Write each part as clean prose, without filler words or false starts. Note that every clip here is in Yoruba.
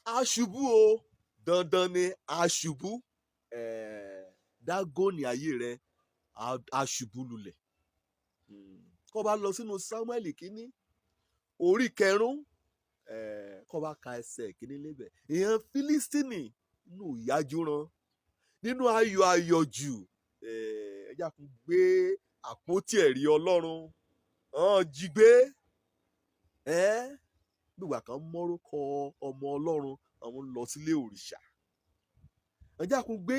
Á ṣubú o, dandan ni á ṣubú. Dágónì ayé rẹ á ṣubú lulẹ̀. Kó bá lọ sínú Sámúẹ́lì kínní orí kẹrún, kó bá ka ẹsẹ̀ kínní lébẹ̀, ìyẹn Fílístínì nínú ìyájú ran, nínú ayọ̀ ayọ̀jù, ẹ̀yà kún gbé àpótí ẹ̀rí Ọlọ́run hàn jí gbé. Gbígbà kan mọ́rúkọ ọmọ Ọlọ́run, àwọn ń lọ sílé òrìṣà. Ẹ̀yà kún gbé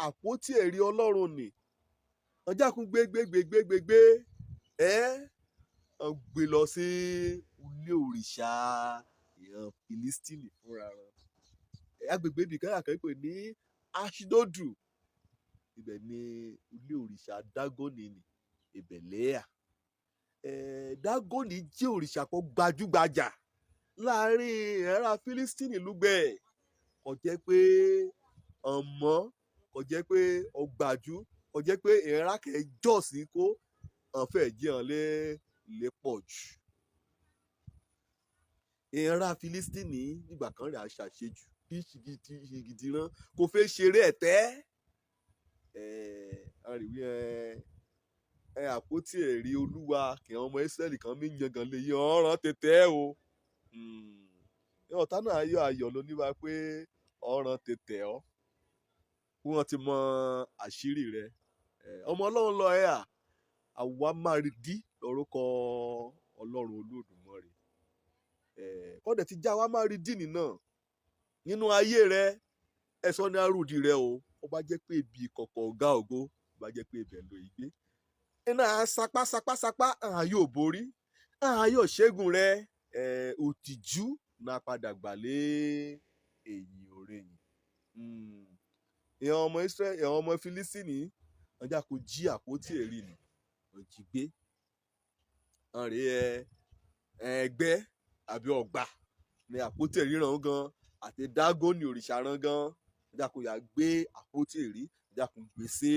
àpótí ẹ̀rí Ọlọ́run nì, ẹ̀yà kún gbé gbé gbé gbé gbé gbé, ẹ̀ gbé lọ sí ilé òrìṣà ìran Fílístínì fúnra wọn. Agbègbè ibì kan àkàn pè ní Aṣídódù, ibẹ̀ ni ilé òrìṣà Dágónì ni ibẹ̀ lẹ́yà. Dágónì jẹ́ òrìṣà kan gbajúgbajà láàrin ará Fílístínì lúgbẹ̀. Kò jẹ́ pé ọmọ, kò jẹ́ pé ọgbàjú, kò jẹ́ pé ìrà kẹjọ́sìn kó ọ̀fẹ́ jẹun lé lè pọ̀ jù. Ìran Fílístínì nígbà kan rẹ̀ aṣàṣejù bí ṣìgìdì rán kò fẹ́ ṣeré ẹ̀tẹ́. Àríwí ẹ àpótí ẹ̀rí Olúwa kí àwọn ọmọ Ísírẹ́lì kan mí yangàn lè yan ọ̀ràn tètè o. Ọ̀tá náà ayọ̀ ayọ̀ ló níwá pé ọ̀ràn tètè ọ́, kí wọ́n ti mọ àṣírí rẹ̀. Ọmọ Ọlọ́run lọ ẹ̀ à àwa máa rí dí lórúkọ Ọlọ́run Olódùmarè. Kọ́dẹ̀ ti já wa máa rí dìní náà nínú ayé rẹ, ẹ̀sọ́ ní arúdi rẹ o. Ó bá jẹ́ pé ibi ìkọ̀kọ̀ ọ̀gá ògo, ó bá jẹ́ pé ibẹ̀ ló ìgbé iná sapá sapá sapá, àá yóò borí, àá yóò ṣẹ́gun rẹ. Òtìjú náà padà gbà lé èyìn òreyìn. Ìyẹn ọmọ Israẹli, ìyẹn ọmọ Fílístínì, wọ́n jà kó jí àpótí ẹ̀rí ni wọ́n jí gbé. Wọ́n rí ẹgbẹ́ àbí ọgbà ní àpótí ẹ̀rí ràn gan àti Dágónì òrìṣà ràn gan. Wọ́n jà kó yà gbé àpótí ẹ̀rí, wọ́n jà kó gbé sí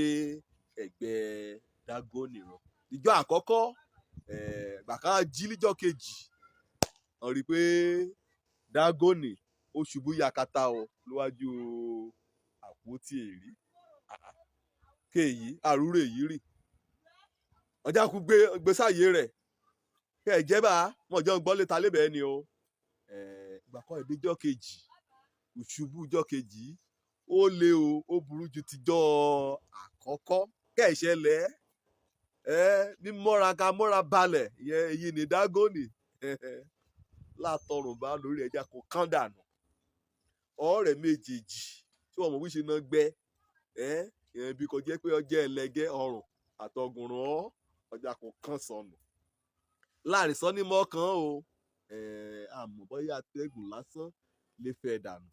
ẹ̀gbẹ́ Dágónì ràn. Ìjọ àkọ́kọ́, gbàká jí níjọ́ kejì, wọ́n rí i pé Dágónì ó ṣubú yakata o níwájú àpótí ẹ̀rí. Kéèyí àrúrò èyí rì, ọjà kú gbé gbèsàyè rẹ̀ kẹ́ ẹ̀ jẹ́ bá mọ̀jọ́ gbọ́ létà lébẹ̀ẹ́ ni o. Ìgbà kan ìdíjọ́ kejì, òṣùbù jọ́ kejì ó lé o, ó burú ju tijọ́ àkọ́kọ́. Kẹ́ ẹ̀ ṣẹlẹ̀ ẹ ní mọ́ra ká mọ́ra balẹ̀, ìyẹn èyí ní Dágónì látọrùn bá lórí ẹja kò kán dànù. Ọ̀rẹ́ méjèèjì tí wọ́n mọ̀ wíṣẹ́ náà gbẹ ìyẹn bí kò jẹ́ pé ọjọ́ ẹlẹgẹ́ ọrùn àtọgùnrún ọ ọjà kò kán sọnù láàrin sọ́ni mọ́kàn o. Àmọ́ bóyá atẹ́gùn lásán lè fẹ́ dànù,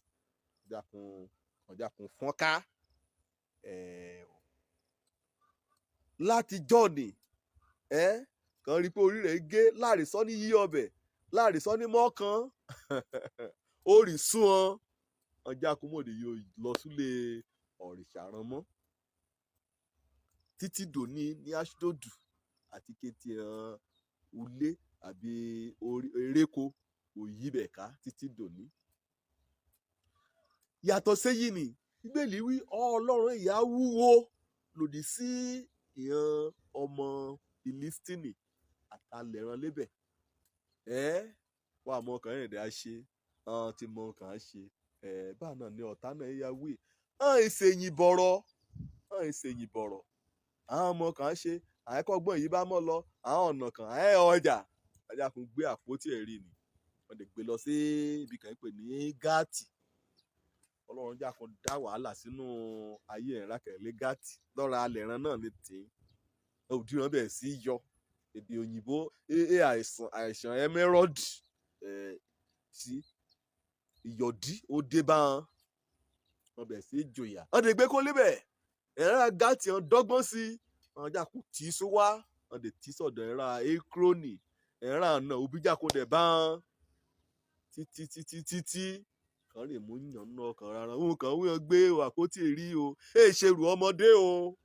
ọjà kún fọ́nká láti jọ́ọ̀nì kàn rí i pé orí rẹ̀ gé láàrin sọ́ni yí ọbẹ̀ láàrin sọ́ni mọ́kàn ó rí sún ọ. Ọjà kún mọ̀dé yóò lọ súlé òrìṣà rán mọ́ títí dòní ní Aṣídódù àti kété hàn ulé àbí eréko òyìnbẹ̀ká títí dòní. Yàtọ̀ séyìí ni Bíbélì wí Ọlọ́run ìyá wúwo lòdì sí ìran ọmọ Fílístínì àtàlẹ̀ràn lébẹ̀. Ẹ́ wà mọ ọkàn rẹ̀ dá ṣe ọ̀n ti mọ ọkàn á ṣe ẹ̀ báà náà ni ọ̀tá náà yá wí ọ̀n ìṣèyìn bọ̀rọ̀, ọ̀n ìṣèyìn bọ̀rọ̀ àwọn ọmọ kan ṣe àìkọ́gbọ́n yìí bá mọ́ lọ àwọn ọ̀nà kan ẹ̀ ọjà ọjà kún gbé àpótí ẹ̀rí ni wọ́n lè gbé lọ sí ibi kan pè ní Gáàtì. Ọlọ́run jà kan dá wàhálà sínú ayé ẹ̀ rákẹ̀lé Gáàtì lọ́ra alẹ̀ràn náà ní tì í òdìrán bẹ̀rẹ̀ sí í yọ èdè òyìnbó aa àìsàn àìsàn emerald sí ìyọ̀dí ó dé bá wọn, wọn bẹ̀rẹ̀ sí í jòyà, wọ́n lè gbé kó lébẹ̀ ẹ̀rọ Gáàtì wọn dọ́gbọ́n sí wọn jà kó tì í sún wá, wọn lè tì í sọ̀dọ̀ ẹ̀rọ Ékrónì ẹ̀rọ àná òbíjà kó dẹ̀ bá wọn títí títí títí kan lè mú yàn nínú ọkàn rárá òun kàn wíwọn gbé àpótí èrí o èè ṣerù ọmọdé o,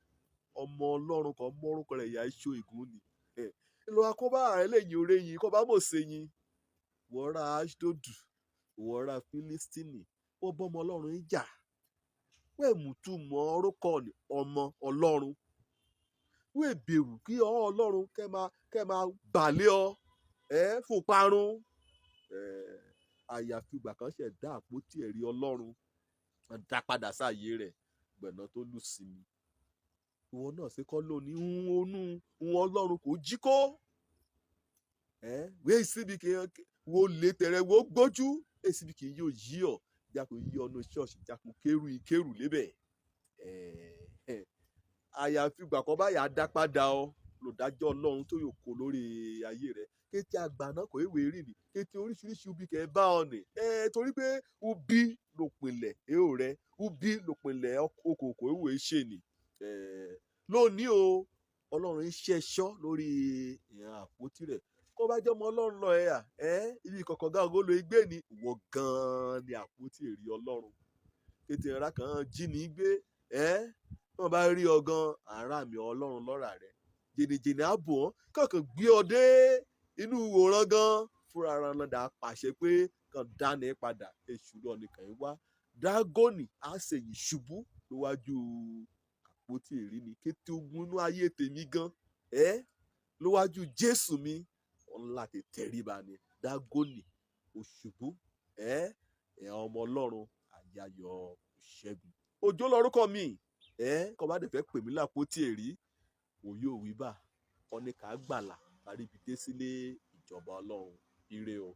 ọmọ Ọlọ́run kan mọ́rúkọ rẹ̀ ìyá iṣu ègún ni lọ akóbá ààrẹ lẹ́yìn oore yìí kó bá mọ̀ ṣe yín wọ́n ra Aṣídódù. Ìwọ ará Fílístínì, ó bọ́mọ Ọlọ́run ń jà. Wẹ́ẹ̀ mùtúmọ̀ orúkọ ni ọmọ Ọlọ́run. Wẹ́ẹ̀ bẹ̀rù kí ọ Ọlọ́run kẹ́ máa bàlẹ́ ọ ẹ́ fún parun. Àyàfi ìgbà kan ṣẹ̀ dá àpótí ẹ̀rí Ọlọ́run, wọ́n dá padà sáàyè rẹ̀ gbẹ̀nà tó lù sí mi. Ìwọ náà ṣe kọ́ lónìí ń onú ń Ọlọ́run kò jí kó. Wéè síbi kì í wo lè tẹ̀rẹ̀ wo gbójú, èsì bí kì í yóò yí ọ jákò yí ọ̀nà ṣọ́ọ̀ṣì jákò kérú ìkérù lébẹ̀. Àyàfi ìgbà kan báyà dá padà ọ lòdájọ́ Ọlọ́run tó yóò kó lórí ayé rẹ. Kété àgbà náà kò éwé rì ní kété oríṣiríṣi ubi kẹ bá ọ nì. Torí pé ubi lòpìnlẹ̀ èò rẹ, ubi lòpìnlẹ̀ okòkò éwé ṣe nì. Lónìí o, Ọlọ́run ń ṣẹ̀ṣọ́ lórí ìhàn àpótí rẹ̀. Kó bá jẹ́ ọmọ Ọlọ́run lọ ẹ̀ à ẹ́ ibi ìkọ̀kọ̀ gan ògo ló gbé ni, ìwọ gan-an ni àpótí èrè Ọlọ́run. Kété ìrà kan jí ní gbé ẹ́, wọ́n bá rí ọ gan ará mi Ọlọ́run lọ́ra rẹ. Jìnnìjìnnì á bò ọ́, kọ̀ọ̀kan gbé ọ dé inú ìwòran gan fúnra ara lọ́dà pàṣẹ pé kàn dání padà, èṣù lọ nìkan yìí wá. Dágọ́nì á ṣèyí ṣubú níwájú àpótí èrí ni. Kété ogun inú ayé tèmi gan ẹ́ níwájú Jésù mi, wọn láti tẹríba ni. Dágọ́nì òṣùbù ẹ́ ẹ̀ ọmọ Ọlọ́run àyàyọ̀ ìṣẹ́gun. Òjó lorúkọ mi ẹ́, kọ́ bá dẹ̀ fẹ́ pè mí lápótí èrí, òye òwí bà kọ́ ní ká gbàlà kárí ibi dé sílé ìjọba Ọlọ́run. Ire o.